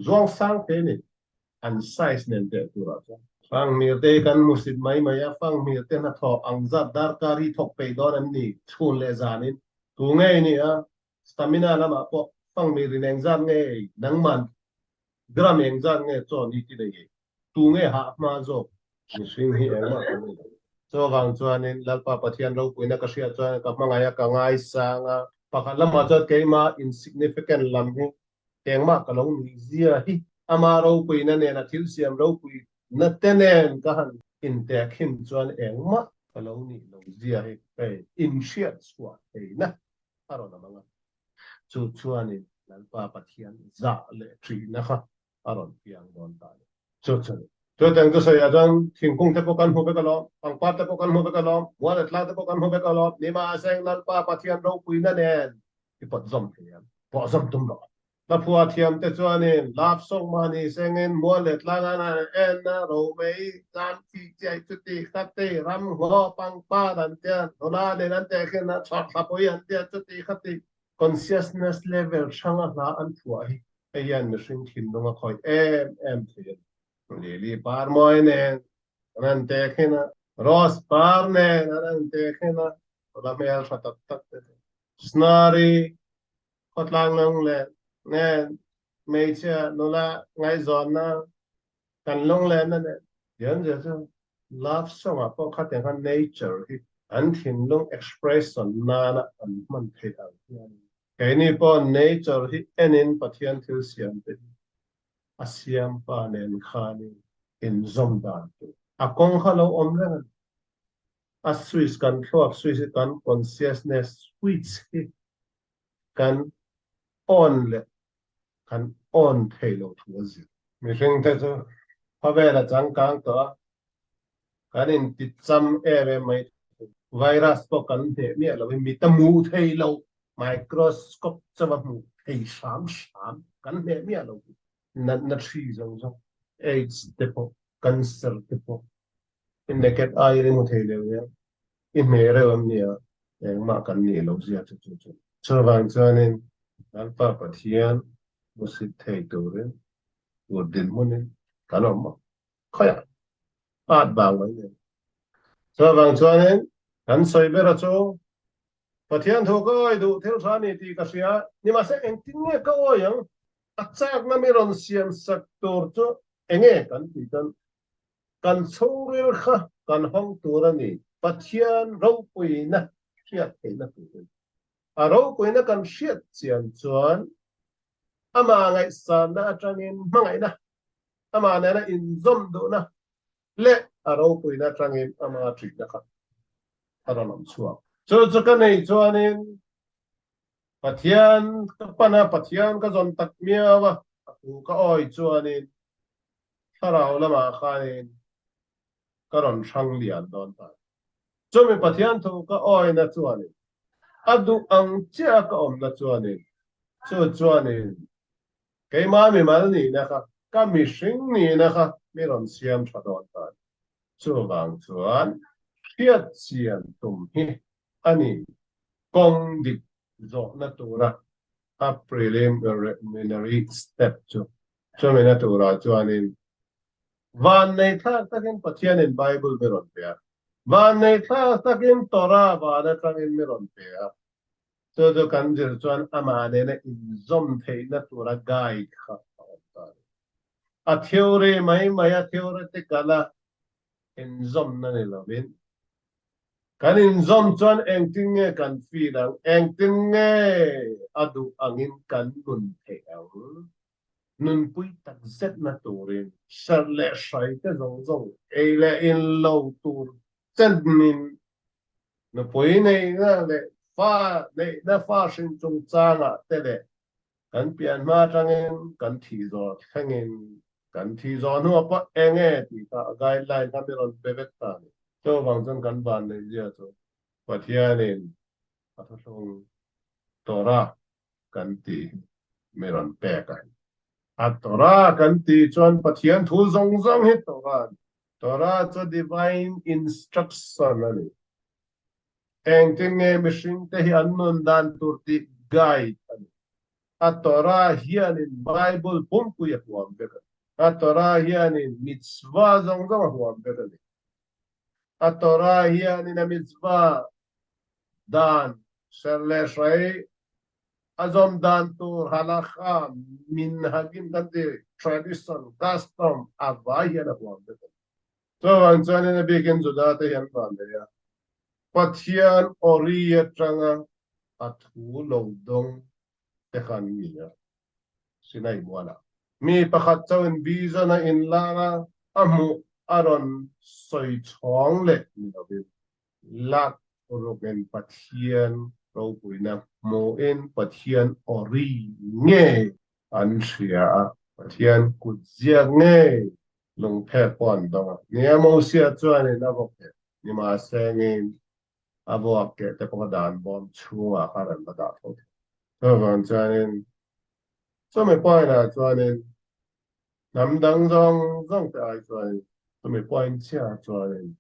zuang sang thei a ni an size nen teh turah chuan. Fanghmir te hi kan hmusit mai mai a, fanghmir te hnathawh ang zat darkar hi thawk peih dawn an ni chhun leh zanin tu ngei ni a, stamina lamah pawh fanghmir in engzat nge ei nangman gram engzat nge chaw ni ti nei ei tu nge hah hma zawk mihring hi engmah kan ni lo. Chuvang chuanin Lalpa Pathian ropuina ka hriat chuan ka hmangaih a, ka ngaisang a, pakhat lamah chuan keimah insignificant lam hi engmah ka lo nuih zia hi ama ropuina nen a thil siam ropui na te nen ka han intekhin chuan engmah ka lo nih lo zia hi hei inhriat chhuah theihna a rawn awm ang a. Chu chuanin Lalpa Pathian zah leh ṭihna kha a rawn piang dawn ta a ni. Chu chu ni. Chutiang chu sawiah chuan thingkung te pawh kan hmu vek alawm, pangpar te pawh kan hmu vek alawm, mual leh tlang te pawh kan hmu vek alawm, nimahseng Lalpa Pathian ropuina nen i pawt zawm thei em? Pawh zawm tum rawh. Hlaphua thiam te chuanin love song mahni sengin mual leh tlang an han en a, romei, zan thi chiai chuti khati, ram ngaw pangpar an tia, nula nen an tehkhin a, chhawrthla pui an tia chuti khati. Consciousness level hranga hla an phuah hi hei hian mihring thinlung a khawih em em thei a ni. Lily par mawi nen an han tehkhin a, rose par nen an han tehkhin a, nula hmel tha tak tak te chu Snari khawtlang lunglen nen hmeichhia nula ngaihzawnna kan lunglenna nen hian zia chu love song ah pawh khatiang khan nature hi an thinlung expression nana an hman theih ang hian keini pawh nature hi enin Pathian thil siam te hi a siam pa nen khanin inzawm dan tur a kawng kha lo awm reng a ni. A switch kan thluak switch hi kan consciousness switch hi kan on leh kan on thei lo thu a zir. Mihringte chu khawvel a changkang tawh a, kan inticham em em mai thei. Virus pawh kan hneh miah lovin mit a hmuh thei lo, microscope chauh a hmuh thei hram hram, kan hneh miah lo. Natna hri zawng zawng, AIDS te pawh, cancer te pawh, i naked eye in i hmu thei lo hian i hmeh reuh em nia, engmah kan nih loh zia chu chu chu. Chuvang chuanin Lalpa Pathian hmusit thei turin tur dinhmunin kan awm a, khawiah at vang mai nen. Chuvang chuanin kan sawi ber a chu Pathian thu ka awi duh thil tha ni tih ka hria, nimahse engtin nge ka awi ang? A chakna mi rawn siam sak tur chu enge kan tih chuan Kan chhungril kha kan hawng tur a ni. Pathian ropuina hriat theihna turin. A ropuina kan hriat chian chuan amah ngaihsanna atangin hmangaihna, amah nena inzawm duhna leh a ropuina atangin ama ṭihna kha a rawn awm chhuak. Chu chu ka nei chuanin Pathian ka pan a, Pathian ka zawn tak miau a, a thu ka awi chuanin Thlarau lamah khanin ka rawn hrang lian dawn ta. Chumi Pathian thu ka awina chuanin, a duh ang chiah a ka awmna chuanin, chu chuanin keimah mimal nihna kha, ka mihring nihna kha mi rawn siam tha dawn ta. Chuvang chuan hriatchian tum hi a ni kawng dik zawhna tura a preliminary step chu. Chumina turah chuanin vannei thlak takin Pathianin Bible mi rawn pe a, vannei thlak takin Torah van atangin mi rawn pe a, chu chu kan zir chuan amah nena inzawm theihna tura guide kha a awm ta a ni. A theory mai mai a theoretical a inzawmna ni lovin Kan inzawm chuan engtin nge kan feel ang? Engtin nge a duh angin kan nun theih ang? Nunpui tak zetna turin serh leh hrai te zawng zawng ei leh in lo tur chenin nupui neihna leh fa neihna fa hrin chungchangah te leh Kan pian hma atangin kan thih zawh thlengin kan thih zawh hnuah pawh eng nge tih kha a guideline kha mi rawn pe vek ta a ni. Chuvang chuan kan van neih zia chu Pathianin a thuthlung Torah kan tih hi mi rawn pek a ni. A Torah kan tih chuan Pathian thu zawng zawng hi Torah a ni. Torah chu divine instruction a ni. Engtin nge mihringte hi an nun dan tur tih guide a ni. A Torah hianin Bible pumpui a huam vek a ni. A Torah hianin mitzvah zawng zawng a huam vek a ni. A Torah hianin a mitzvah dan serh leh hrai a zawm dan tur halakha, minhagim kan ti, tradition, custom a vai hian a huam vek a ni. Chuvang chuanin a bikin Juda te hi an van nei a, Pathian awri atanga a thu lo dawng te kha an ni a, Sinai mualah. Mi pakhat chauhin vision a inlar a, a hmuh a rawn sawi chhawng leh ni lovin, lak rukin Pathian ropuina hmuhin Pathian awri ngei an hria a, Pathian kut ziak ngei Lungphek pawh an dawng a. Nia Mosia chuanin a vaw keh nimahsengin a vuak keh te pawh kha dan bawm chhungah khan an va dah tho thei. Chuvang chuanin chumi point ah chuanin hnam dang zawng zawng te ai chuanin chumi point chhiah chuanin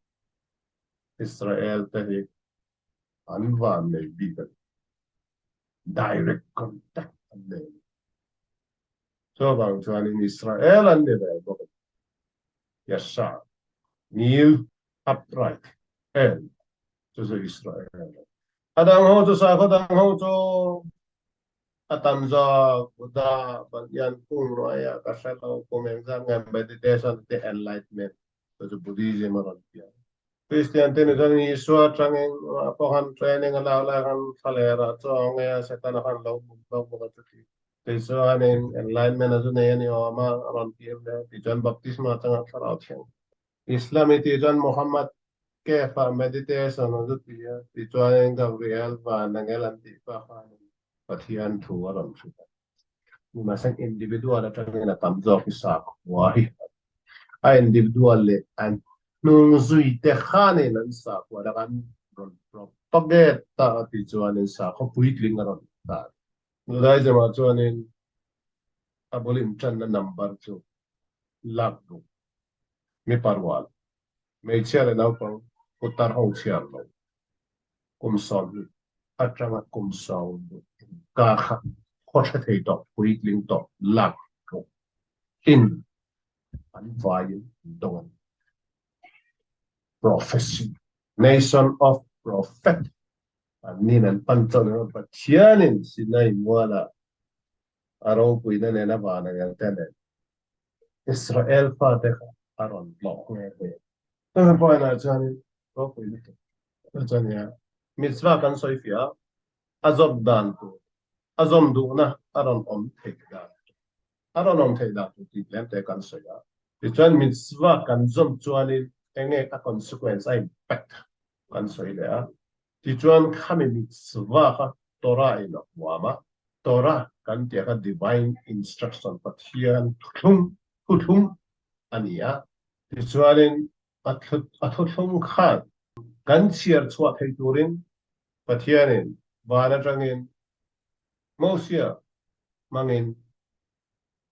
Israel te hi an van nei bik a ni. Direct contact an nei a ni. Chuvang chuanin Israel an ni ve bawk a ni. Yashar, ngil, upright, en, chu chu Israel a ni. A dang ho chu sakhaw dang ho chu a tam zawk, Buddha, Pathian kung ruaia ka hre lo, kum engzat nge meditation te enlightenment, chu chu Buddhism a rawn piang. Kristian te ni chuan Isua atangin amah pawh khan training a lak lai khan thlalera chaw nge a Setana khan lo bum bawk bawk a chuti. Tichuanin enlightenment a zu nei a ni awm a, a rawn tir hle. Tichuan baptisma atanga thlarau thiang. Islam i tih chuan Muhammad cave ah meditation a zu ti a, tichuanin Gabriel van angel an tih pa khanin Pathian thu a rawn hrilh a. Nimahse individual atangin a tam zawk hi sakhua hi a individual leh an hnung zui te khanin an sakhua lak an rawn propagate ta a tih chuanin sakhaw puitling a rawn ta a ni. Judaism ah chuanin a bul intanna number chu lak duh mipa rual, hmeichhia leh naupang putar ho chhiar lo kum 20 atanga kum 60 inkar kha khaw hre thei tawh, puitling tawh lak ruk in an vaiin an dawng a ni. Prophecy, Nation of Prophet an nin an pan chauh lo, Pathianin Sinai mualah a ropuina nena van a ngel te nen Israel fate kha a rawn tlawh nghe nghe. Chumi point ah chuanin ropui lutuk chu a nia. Mitzvah kan sawi fiah a, a zawm dan tur, a zawm duhna a rawn awm theih dan tur, a rawn awm theih dan tur tih tlem te kan sawi a. Tichuan mitzvah kan zawm chuanin enge a consequence, a impact kan sawi leh a. Tichuan khami mitzvah kha Torah in a huam a, Torah kan tih kha divine instruction, Pathian thuthlung, thuthlung a ni a. Tichuanin a thuthlung khan kan chhiar chhuah thei turin Pathianin van atangin Mosia hmangin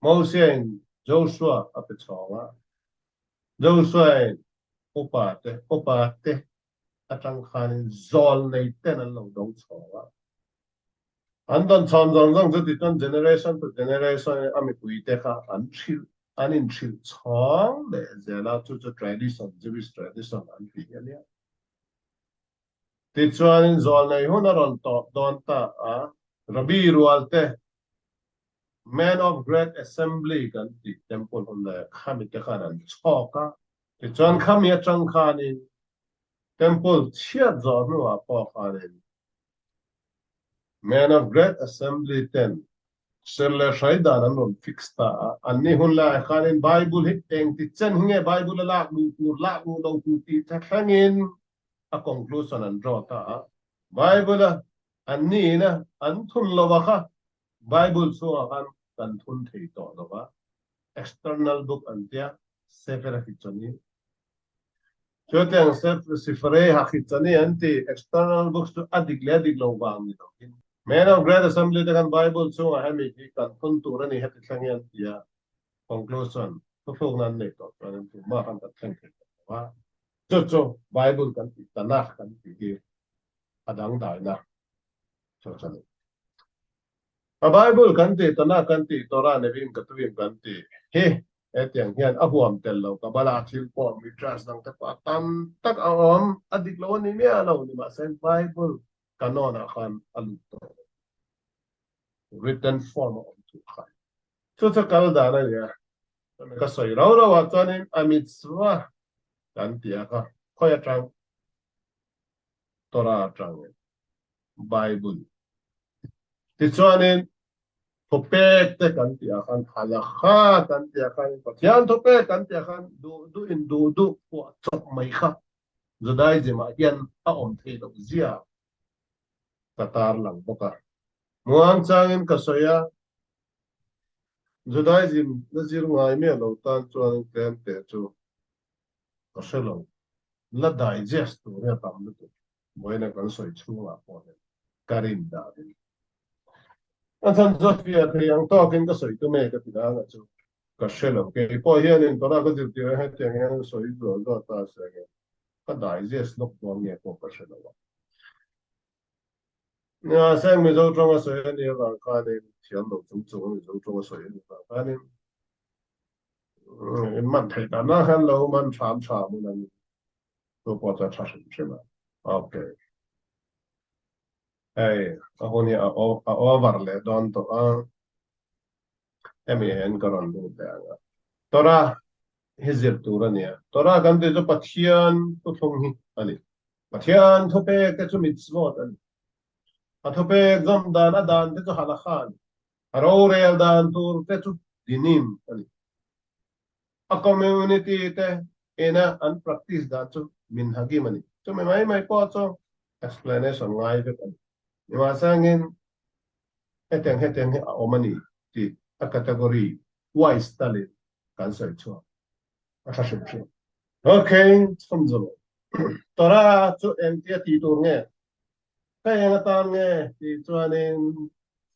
Mosia-in Joshua a pe chhawng a, Joshua-in upa te, upa te atang khanin zawl nei ten an lo dawng chhawng a. An dawn chhawn zawng zawng chu tichuan generation to generation in a mipui te kha an hrilh, an inhrilh chhawng leh zel a, chu chu tradition, Jewish tradition an ti hi a nia. Tichuanin zawl nei hun a rawn tawp dawn ta a, Rabbi rual te, Man of Great Assembly kan tih temple hun leh khami te khan an chhawk a. Tichuan khami atang khanin temple chhiat zawh hnuah pawh khanin Man of Great Assembly ten ser leh hrai dan an rawn fix ta a. Anni hun laiah khanin Bible hi engti chen hi nge Bible a lak luh tur, lak luh lo tur tih te thlengin a conclusion an draw ta a. Bible a anni ina an thun lo a kha Bible chhungah khan kan thun thei tawh lo va, external book an tia, Sefer Hachitzoni. Chutiang Sifrei Hachitzoni an ti, external books chu a dik leh a dik lo vang ni lovin. Men of Great Assembly te khan Bible chhungah hemi hi kan thun tur a ni heti thleng hi an ti a, conclusion, thuthlukna an nei tawh chuan an tumah khan kan thleng thei tawh lo va. Chu chu Bible kan tih Tanakh kan tih hi a dangdaina chu chu a ni. A Bible kan tih, Tanakh kan tih, Torah, Nevi'im, Ketuvim kan tih hi hetiang hian a huam tel lo. Kabbalah thil pawh, Midrash dang te pawh a tam tak a awm. A dik lo a ni miah lo. Nimahse Bible canon ah khan a lut tawh lo. Written form a awm tur khan. Chu chu kal dan a ni a. Ka sawi rau rau ah chuanin a mitzvah kan tih a kha khawi atang Torah atangin Bible. Tichuanin thupek te kan tih ah khan Halakha kan tih ah khan Pathian thupek kan tih ah khan duh duh in duh duh phuah chawp mai kha Judaism ah hian a awm thei loh zia ka tar lang bawk a. Muang changin ka sawi a, Judaism na zir ngai miah lo tan chuanin tlem teh chu ka hre lo. La digest tur hi a tam lutuk. Vawiina kan sawi chhungah pawh hian ka rin danin a chhan chu a fiah thei ang tawkin ka sawi tum e ka ti dang a chu ka hre lo. Kei pawh hianin tuna ka zirtir a hetiang hian sawi zual zual ta se nge ka digest lawk dawn nge pawh ka hre lo a. Nia, Seng Mizo tawnga sawi a nih avang khanin thiam lo chung chung Mizo tawnga sawi a nih avang khanin in man theih dan ah khan lo man hram hram in an chu pawh chu a tha hrim hrim a. Ok. Hei a hun hi a over leh dawn tawh a, hemi hian ka rawn lut leh ang a. Torah hi zir tur a nia. Torah kan tih chu Pathian thuthlung hi a ni. Pathian thupek te chu mitzvot a ni. A thupek zawm dan a dan te chu halakha a ni. A rorel dan tur te chu dinim a ni. A community te ina an practice dan chu minhagim a ni. Chumi mai mai pawh chu explanation ngai vek a ni. Nimahsangin hetiang hetiang hi a awm a ni tih. A category wise talin kan sawi chhuak a tha hrim hrim. Ok, chhunzawm. Torah chu engtia tih tur nge? Ka eng atan nge tih chuanin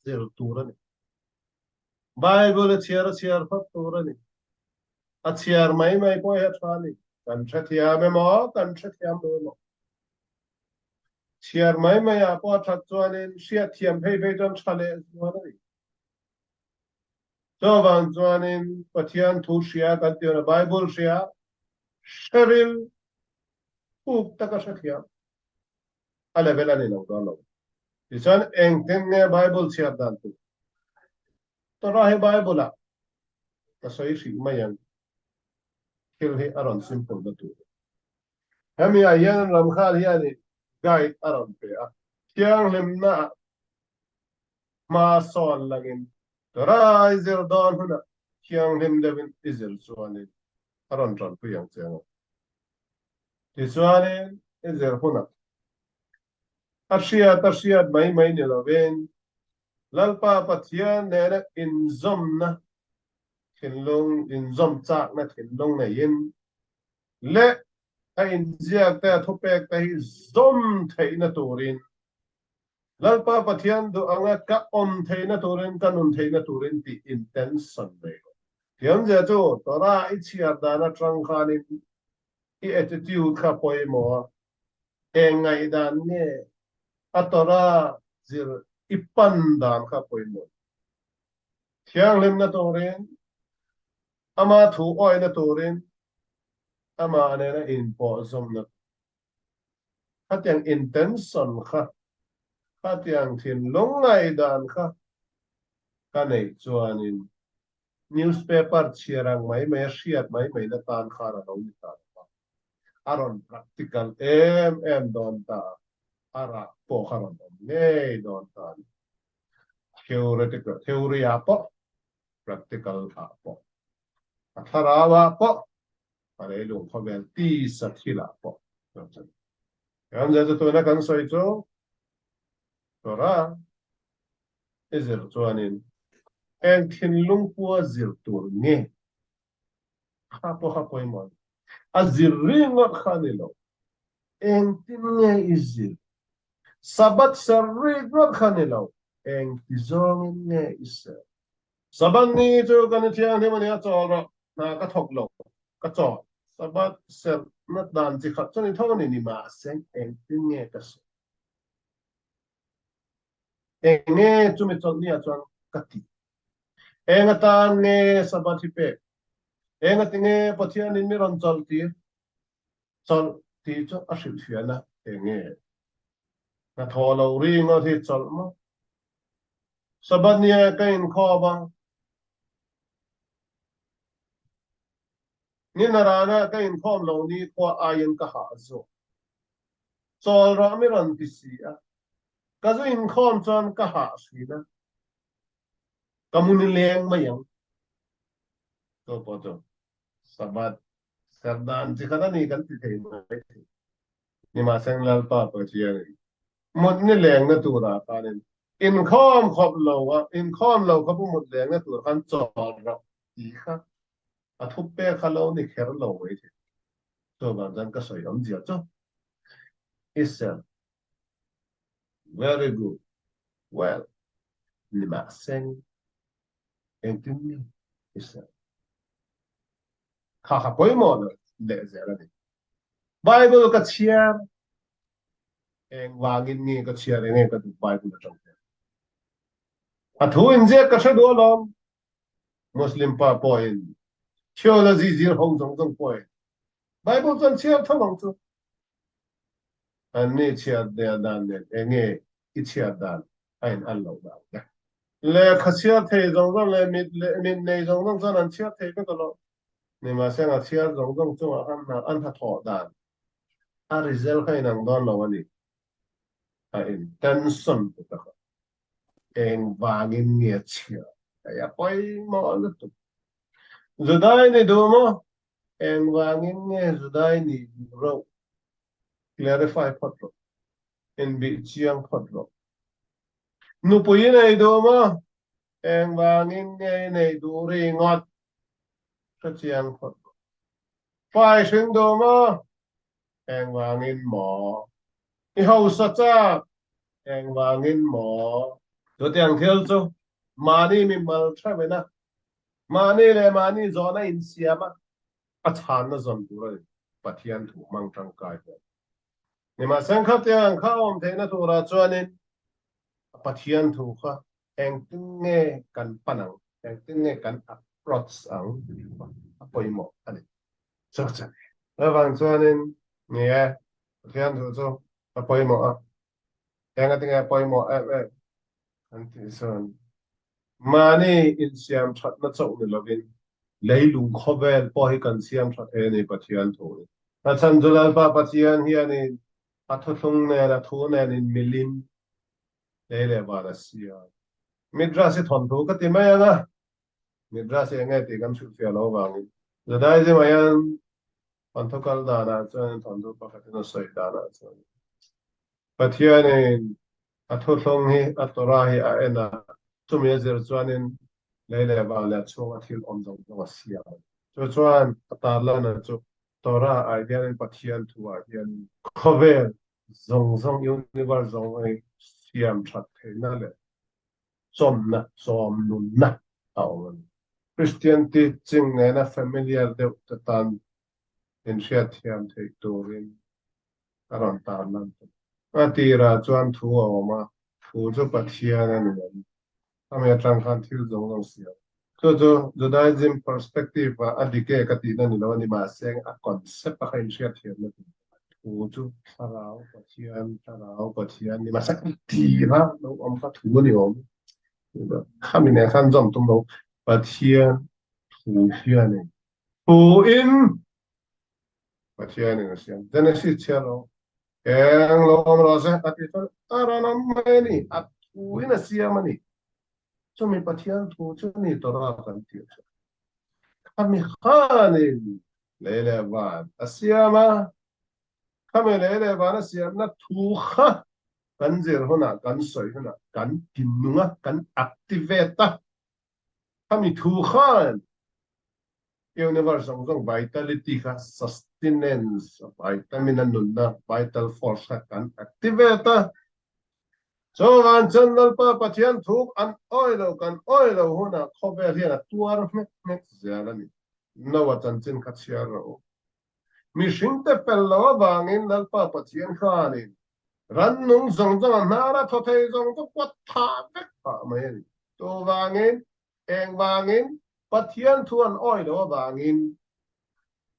zir tur a ni. Bible a chhiar a chhiar phawt tur a ni. A chhiar mai mai pawh hi a tha a ni. Kan hrethiam emaw, kan hrethiam lo emaw. Chhiar mai mai ah pawh a that chuanin hriatthiam phei phei chuan tha leh zual a ni. Chuvang chuanin Pathian thu hria kan tih a, Bible hria, hreril uk taka hrethiam a level a ni lo dawn lo. Tichuan engtin nge Bible chhiar dan tur? Torah hi Bible ah ka sawi hrih mai ang, thil hi a rawn simple na tur. Hemi ah hian Ramkhal hianin guide a rawn pe a, thianghlimna ah hma sawn langin Torah i zir dawn hunah thianghlim deuhin i zir chuanin a rawn tanpui ang che ang. Tichuanin i zir hunah a hriat a hriat mai mai ni lovin Lalpa Pathian nena inzawmna thinlung, inzawm chakna thinlung neiin leh a inziak te a thupek te hi zawm theihna turin Lalpa Pathian duh anga ka awm theihna turin, ka nun theihna turin tih intention nei rawh. Thiamzia chu Torah i chhiar dan atang khanin i attitude kha pawimawh a, eng ngaihdan nge a Torah zir i pan dan kha pawimawh. Thianghlimna turin, ama thu awihna turin, amah nena inpawh zawmna Khatiang intention kha, khatiang thinlung ngaihdan kha ka neih chuanin newspaper chhiar ang mai mai a hriat mai mai na tan khan a lo ni ta lo va, a rawn practical em em dawn ta a, a rah pawh kha rawn awm ngei dawn ta a ni. Theoretical, theory ah pawh, practical ah pawh, a thlarau ah pawh a leilung khawvel tisa thilah pawh chuan chan. Kan zir chu tuna kan sawi chu Torah i zir chuanin eng thinlung pua zir tur nge kha pawh kha pawimawh a ni. A zir ringawt kha a ni lo. Engtin nge i zir? Sabbath ser ringawt kha a ni lo. Engti zawngin nge i ser? Sabbath ni chu kan i thianghlim a nia, chawl rawh, hna ka thawk lo, ka chawl. Sabbath serhna dan chi khat chuan i tho a ni, ni mahse engtin nge ka sawi? Eng nge chumi chawlh ni ah chuan ka tih? Eng atan nge Sabbath hi pek? Eng ati nge Pathianin mi rawn chawlh tir? Chawlh tih chu a hrilhfiahna eng nge? Hnathawh lo ringawt hi chawlh maw? Sabbath nia ka inkhawm a, nina rana ka inkhawm lo ni khua aiin ka hah zawk. Chawl rawh mi rawn ti si a, ka zu inkhawm chuan ka hah hrin a, ka mu nileng mai ang. Chu pawh chu Sabbath serh dan chi khat a ni kan ti thei mai thei. Nimahseng Lalpa Pathianin mut ni lengna turah khanin inkhawm khawp lo a, inkhawm lo kha pu mut lengna tur khan chawl rawh tih kha a thup pek kha lo ni kher lo mai thei. Chuvang chuan ka sawi awmzia chu Israel very good well nimahseng engtin nge Israel kha kha pawimawh leh zel a ni. Bible ka chhiar eng vangin nge ka chhiar eng nge ka duh Bible atang hian a thu inziak ka hre duh alawm Muslim pa pawhin theology zir ho zawng zawng pawhin Bible chuan chhiar tho ang chu an ni chhiar der dan nen eng nge i chhiar dan a in an loh dan te lehkha chhiar thei zawng zawng leh mit leh mit nei zawng zawng chuan an chhiar thei vek alawm Nimahsela a chhiar zawng zawng chungah khan hna an hnathawh dan a result kha inang dawn lo a ni. A intention te tak a eng vangin nge a chhiar hei a pawimawh lutuk. Judai ni duh maw? Eng vangin nge Judai ni duh reuh? Clarify phawt rawh. Inbih chiang phawt rawh. Nupui nei duh maw? Engvangin nge i neih duh ringawt? Hrechiang phawt rawh. Fai hring duh maw? Engvangin maw? I hausa chak? Engvangin maw? Chutiang thil chu mahni mimal theuhin a, mahni leh mahni zawhna insiam a, a chhanna zawn tur a ni. Pathian thu hmang tangkai hian. Nimahseng khatiang kha awm theihna turah chuanin Pathian thu kha engtin nge kan pan ang, engtin nge kan approach ang tih kha a pawimawh a ni. Chu chu a ni. Chuvang chuanin ni e, Pathian thu chu a pawimawh a, enga tinge a pawimawh em em kan tih chuan mahni insiam thatna chauh ni lovin leilung khawvel pawh hi kan siam tha thei a ni Pathian thu hi. A chhan chu Lalpa Pathian hianin a thuthlung nen a thu nen inmilin lei leh van a siam. Midrash hi thawnthu ka ti mai ang a, Midrash hi enge tih kan hrilhfiah loh avangin Judaism ah hian thawnthu kal danah chuan thawnthu pakhatin a sawi danah chuan Pathianin a thuthlung hi a Torah hi a en a, chumi a zir chuanin lei leh van leh a chhunga thil awm zawng zawng a siam a ni. Chu chuan a tarlana chu Torah ah hianin Pathian thu ah hianin khawvel zawng zawng universe zawng zawng hi siam that theihna leh chawmna, chawmnunna a awm a ni. Kristian teaching nena familiar deuh te tan inhriatthiam theih turin a rawn tarlan ta. A tirah chuan thu a awm a, thu chu Pathian a ni em? Khami atang khan thil zawng zawng siam. Chu chu Judaism perspective ah a dik e ka tihna ni lo a ni, mahse a concept a kha inhriatthiamna tur thu chu Thlarau Pathian, Thlarau Pathian ni, mahse a tira lo awm kha thu a ni awm. Khami nen khan zawm tum lo, Pathian thu hianin thu in Pathianin a siam. Genesis chhiar lo, Eng lo awm rawh se a ti chuan a rawn awm mai a ni, a thuin a siam a ni. Chumi Pathian thu chu ni Torah kan tih chu. Khami khanin lei leh van a siam a, khami lei leh van a siamna thu kha kan zir hunah, kan sawi hunah, kan tinnung a, kan activate a, khami thu khan Universe zawng zawng vitality kha sustenance, vitamin a nunna, vital force kha kan activate a. Chuvang chuan Lalpa Pathian thu an awi lo, kan awi lo hunah khawvel hian a tuar hmek hmek zel a ni. Noah chanchin kha chhiar rawh u. Mihringte fel lo avangin Lalpa Pathian khanin rannung zawng zawng a hnar a thaw thei zawng chu pawt thah vek phah mai a ni. Chuvangin Engvangin? Pathian thu an awi lo avangin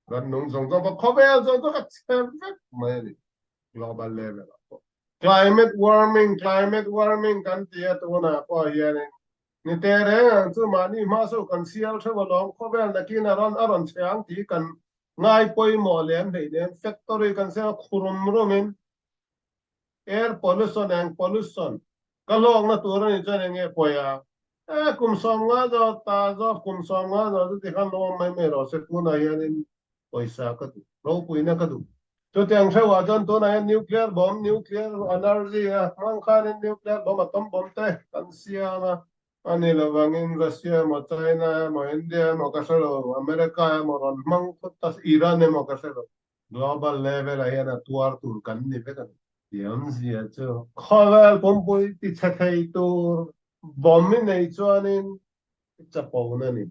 kan nung zawng zawng pawh khawvel zawng zawng a chhe vek mai a ni, global level ah pawh. Climate warming, climate warming kan ti a tunah pawh hianin ni teh reng ang chu mahni hma saw kan sial theuh alawm, khawvel nakin a rawn a rawn chhe ang tih kan ngai pawimawh lem hleinem, factory kan siam a khurum rumin Air pollution eng pollution ka hlawkna tur a nih chuan eng nge pawi a? E kum 50 zawh ta zawk kum 50 zawh chu tikhan lo awm mai mai rawh se tunah hianin pawisa ka duh ropuina ka duh. Chutiang hreuhah chuan tunah hian nuclear bomb nuclear energy a hmang khanin nuclear bomb atom bomb te kan siam a, a ni lovangin Russia emaw China emaw India emaw ka hre lo America emaw rawn hmang phawt ta Iran emaw ka hre lo. Global level ah hian a tuar tur kan ni vek a ni. Tiamzia chu khawvel pumpui ti chhe thei tur bomb i nei chuanin i chapona ni.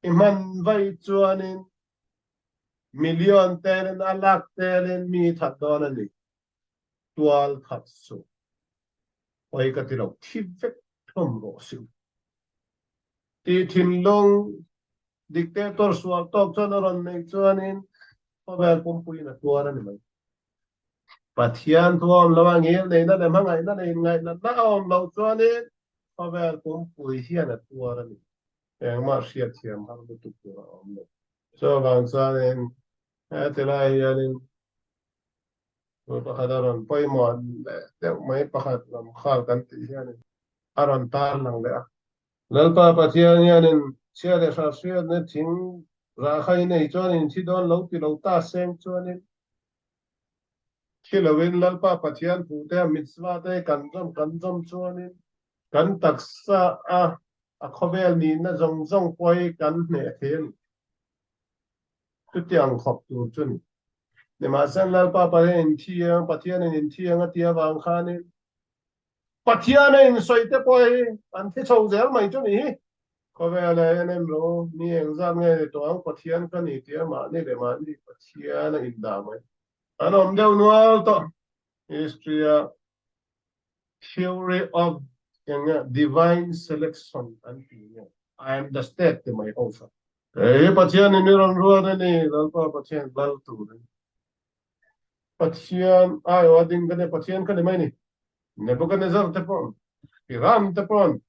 I hman vaih chuanin million telin a lak telin mi i that dawn a ni. Tual that suh. Pawi ka ti lo, thi vek hlawm rawh si u. Tih thinlung Dictator sual tawk chuan a rawn neih chuanin khawvel pumpuiin a tuar a ni mai. Pathian thu a awm lo a, ngil neihna leh hmangaihna leh inngaihna a awm loh chuanin khawvel pumpui hian a tuar a ni. Engmah hriatthiam har lutuk tur a awm lo. Chuvang chuanin heti lai hianin thu pakhat a rawn pawimawh leh deuh mai pakhat lam khal kan tih hianin a rawn tarlang leh a. Lalpa Pathian hianin chhia leh hra hriatna thing rah kha i nei chuanin thi dawn lo ti lo ta seng chuanin thi loin Lalpa Pathian thu te a mitzvah te kan zawm kan zawm chuanin kan taksa a. A khawvel nihna zawng zawng pawh hi kan hneh thei a ni. Chutiang khawp tur chu ni. Nimahsela Lalpa Pathian in thiang, Pathianin in thiang a ti avang khanin Pathian a insawi te pawh hi an thi chho zel mai chu ni hi. Khawvel ah hian en rawh u, mi engzat nge ni tawh ang Pathian ka ni tia mahni leh mahni Pathian a indah mai. An awm deuh nual tawh. History ah Theory of eng nge Divine Selection an tih nge I am the state ti mai ho kha. Hei hi Pathian in i rawn ruat a ni, Lalpa Pathian lal turin. Pathian aiawh a ding ka nia, Pathian ka ni mai ni. Nebuchadnezzar te paw'n, Hiram te paw'n,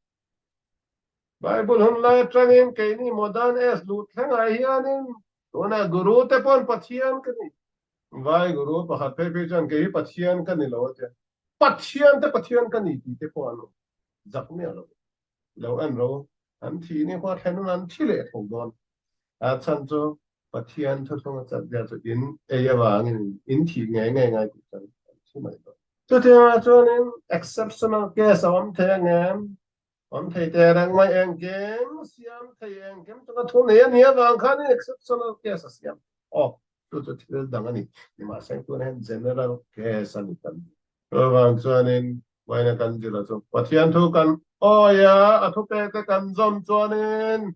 Bible hun lai atangin keini modern age luh thlengah hianin tunah guru te paw'n Pathian ka ni. Vai guru pakhat phei phei chuan kei hi Pathian ka ni lo a tia. Pathian te Pathian ka ni tih te pawh an awm zak miah lo. Lo en ro an thih ni khua thlen hun an thi leh tho dawn. A chhan chu Pathian thuthlung a chat zia chu in ei avangin in thih ngei ngei ngai tih chuan an thi mai dawn. Chutiangah chuanin exceptional case a awm thei angem? Awm thei teh reng mai engkim siam thei engkim chu ka thu nei a nih avang khanin exceptional case a siam aw chu chu thil dang a ni. Nimahse tunah hian general case a ni kan ni. Chuvang chuanin vawiina kan zir a chu Pathian thu kan awi a, a thupek te kan zawm chuanin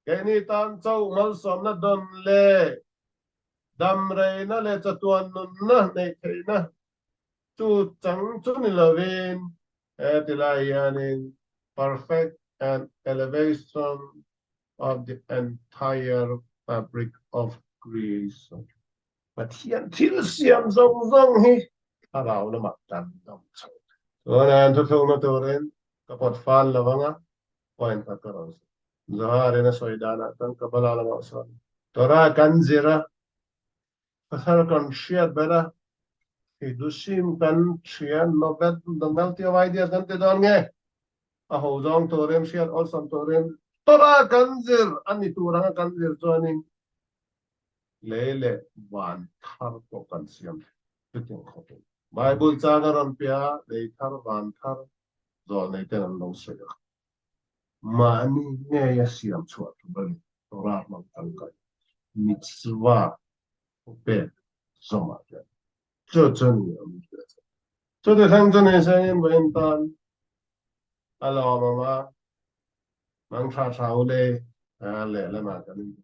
keini tan chauh malsawmna dawn leh damreina leh chatuan nunna neih theihna chu chang chu ni lovin He ti lai hianin perfect and elevation of the entire fabric of creation, Pathian thil siam zawng zawng hi thlarau lamah kan dam chho thei. Tunah hian thuthlungna turin ka pawt fal lo ang a, point khat ka rawn sawi. Zoharin a sawi danah chuan Kabbalah lamah sawn Torah kan zir a, Pasal kan hriat ber a, Hidusim kan hria, novel, novelty of ideas kan ti dawn nge? A ho zawng turin, hriat awlsam turin Torah kan zir a ni tur anga kan zir chuanin lei leh van thar pawh kan siam thei. Chutiang khawpin Bible chang a rawn piah a, lei thar, van thar zawlnei ten an lo sawi a. Mahni ngei a siam chhuah tur a ni, Torah hmang tangkai mitzvah thupek zawmah hian. Chu chu ni awm hria chu. Chuti thleng chu ni sengin vawiin tan a lawmawm a, mang tha tha u le lehlamah kan inhmu.